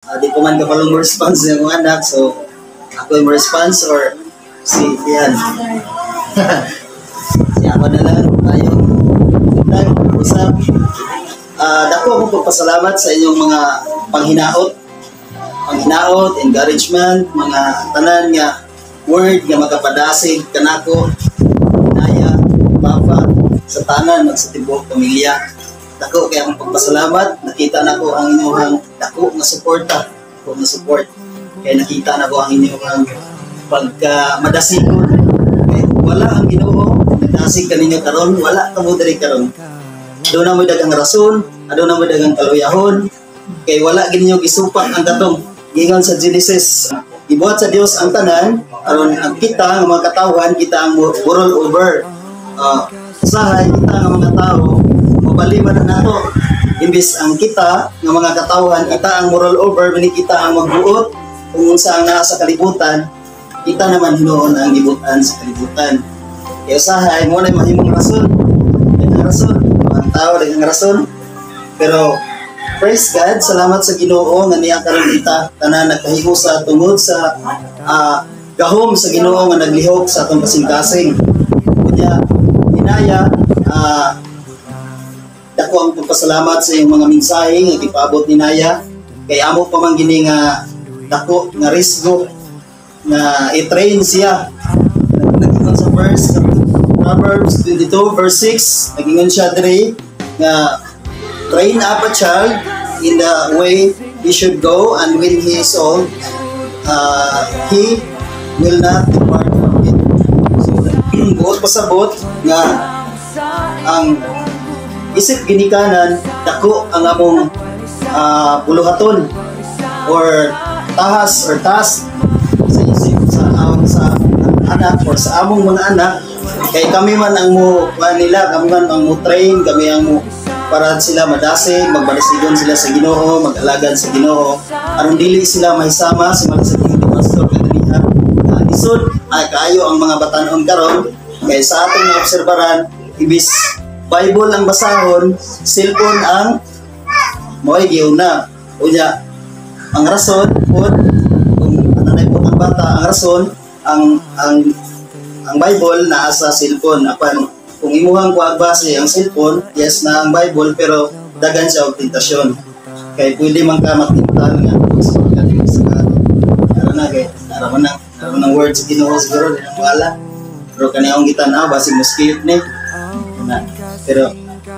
Di ko man kabalong mo response ng mga anak, so ako yung response or si Ian. Si ako na lang tayo. Usap. Dako akong pagpasalamat sa inyong mga panghinaot. Panghinaot, encouragement, mga tanan nga word nga makapadasig kanako, inaya, papa, sa tanan at sa tibuok pamilya. Dako kay akong pagpasalamat, nakita nako ang inyong dako nga suporta, dako nga support. Kay nakita nako ang inyong pagka madasigon. Kay wala ang Ginoo, nadasig kaninyo karon, wala kamo diri karon. Aduna mo daghang rason, aduna mo daghang kaluyahon, kay wala gid ninyo gisupak ang katong giingon sa Genesis. Gibuhat sa Dios ang tanan aron ang kita nga mga katawhan, kita ang mo rule over. Usahay kita nga mga tao mabali man na nato. Imbis ang kita nga mga katawhan, kita ang mo rule over, meaning kita ang magbuot kung unsa ang naa sa kalibutan, kita naman hinuon ang gibutan sa kalibutan. Kaya usahay mo na mahimong rason. Daghang rason, ang tao daghang rason. Pero praise God, salamat sa Ginoo nga niya karon kita tanan nagkahiusa tungod sa gahom sa Ginoo nga naglihok sa atong kasing-kasing. Kunya hinaya, dako ang pagpasalamat sa iyong mga mensahe nga gipaabot ni Naya, kay amo pa man gini nga dako nga risgo nga i-train siya. Nag-ingon sa verse Proverbs 22 verse 6, nag-ingon siya diri nga train up a child in the way he should go, and when he is old, he will not depart from it. So buot pasabot nga ang isip ginikanan, dako ang among buluhaton or tahas or task sa isip sa among sa anak or sa among mga anak, kay kami man ang mo kuan nila, kami man ang mo train, kami ang mo para sila madasig, magmadasigon sila sa Ginoo, mag-alagad sa Ginoo aron dili sila mahisama sa mga sa Ginoo. Pastor kadaniha nga lisod ay kaayo ang mga batanon karon, kay sa atong naobserbaran, ibis Bible ang basahon, cellphone ang mo'y giuna. Unya ang rason pod kung ano na ang bata, ang rason ang Bible naa sa cellphone, apan kung imuhang kuag base ang cellphone, yes, na ang Bible, pero dagan siya og tentasyon kay pwede man ka matintal nga sa sa ano na, kay nara man ang word sa Ginoo siguro di na wala, pero kani akong gitan-aw basig mo skip ni na. Pero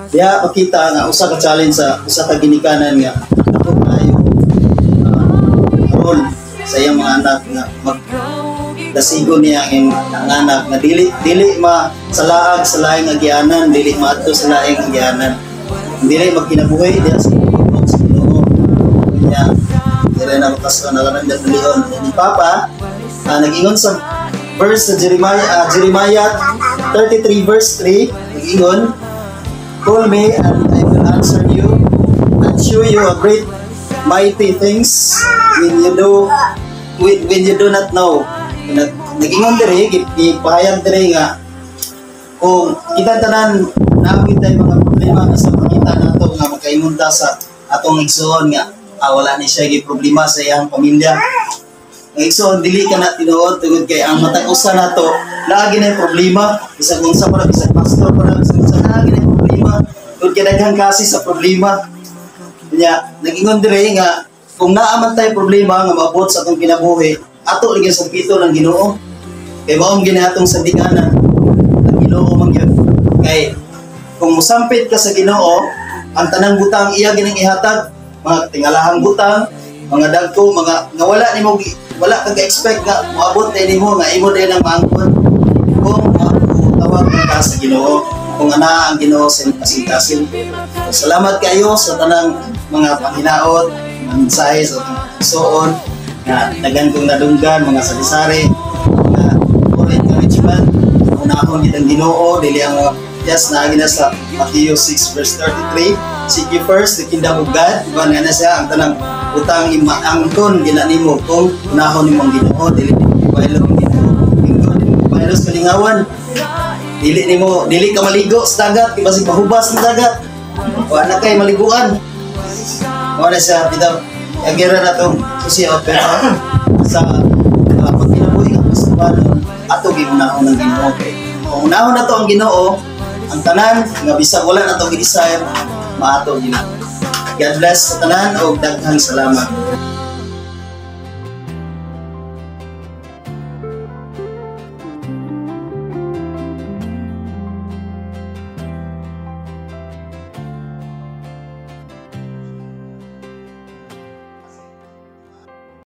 diha makita nga usa ka challenge sa usa ka ginikanan nga dako kaayo role sa iyang mga anak nga mag dasigon niya ang iyang anak nga dili dili ma salaag sa laing agianan, dili maadto sa laing agianan, dili magkinabuhi diha sa pagbuot sa Ginoo. Kanya dire na kaso na lang dulihon ni Papa. Nag-ingon sa verse sa Jeremiah, Jeremiah 33 verse 3, nag-ingon, "Call me and I will answer you and show you a great mighty things when you do not know." Nag-ingon diri, gipahayag diri nga kung kita tanan naabit tayo mga problema nga sa makita nato nga makaingon ta sa atong igsoon nga wala ni siya gi problema sa iyang pamilya. Ang igsoon, dili ka na tinuod, tungod kay ang matag usa nato lagi na problema, bisag unsa pa na, bisag pastor pa na, bisag unsa, lagi na problema tungod kay daghan kasi sa problema. Nya nag-ingon diri nga kung naa man tay problema nga maabot sa atong kinabuhi, ato lagi sa pito ng Ginoo, kay maong ginatong sandiganan ang Ginoo man gyud. Kay kung mosampit ka sa Ginoo, ang tanang butang iya gining ihatag, mga tingalahang butang, mga dagko, mga nga wala nimo wala ka ga-expect nga moabot din nimo nga imo din ang maangkon kung tawag ka sa Ginoo, kung ana ang Ginoo sa inyong kasing-kasing. So, salamat kayo sa tanang mga panghinaot, mga mensahe sa atong igsoon nga daghan kong nadunggan, mga sari-sari, mga for encouragement. Unahon gid ang Ginoo, dili ang mga, yes, naagi na sa Matthew 6 verse 33, "Seek ye first the kingdom of God." Diba nga na siya ang tanang utang imaangkon gina nimo kung unahon nimo ang Ginoo, dili nimo ibaylo ang Ginoo. Ingko dili mo ibaylo sa kalingawan. Dili nimo dili ka maligo sa dagat, kay basig mahubas ng dagat. Wa na kay maliguan. Wa na siya bitaw. Agira na tong susiya, pero sa pagkinabuhi nga Kristohanon, ato giunahon ang Ginoo. Kung unahon nato ang Ginoo, ang tanan nga bisag wala nato gi-desire, maato gina. God bless sa tanan og daghang salamat.